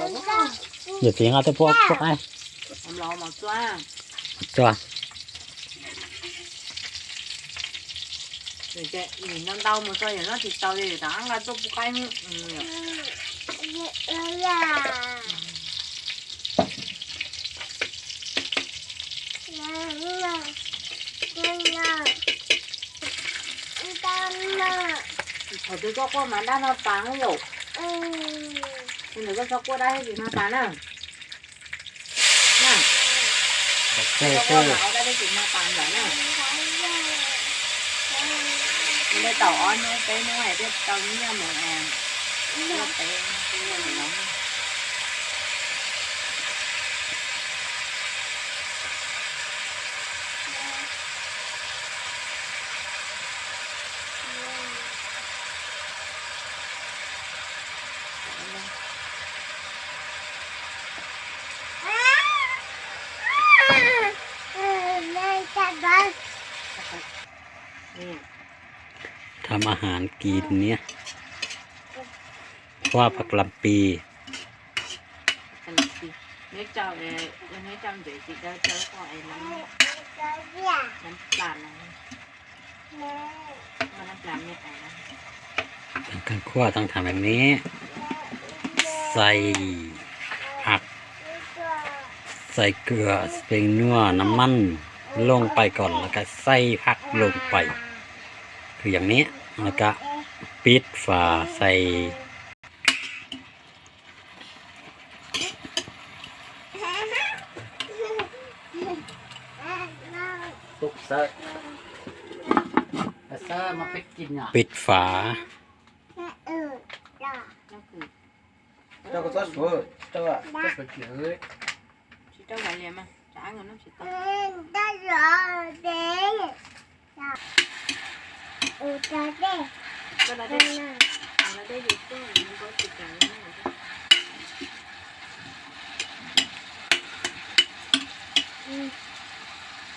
Yog txiv nqa tej pua pua qaib. Txua. Thaum twg koj quaj mas dab no tas yom. Thaum twg koj txhob quaj dab tsis mag tas na. Koj quaj mas ob dab tsis mag tas lawm na. Mus de tau ob hnub peb hnub es thiaj tau nyiaj mus es. Thav a has kis niab, huab phav lam pis. Khuaj tau tham li no, xais phaj, xais kua, xais nuaj, nam maj, loo pais kom lawv ka xais phaj loo pais, kwv yees niab, lawv ka pib fav xais. Pib fav.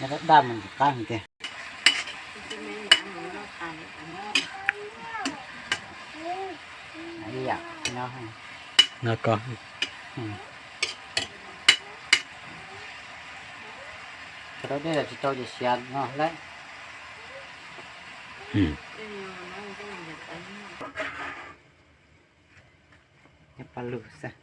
Dab dab mas qab tiag. No ko. Rau dej los tsis tau ces siav no lawm. Nyob paj lug xwb.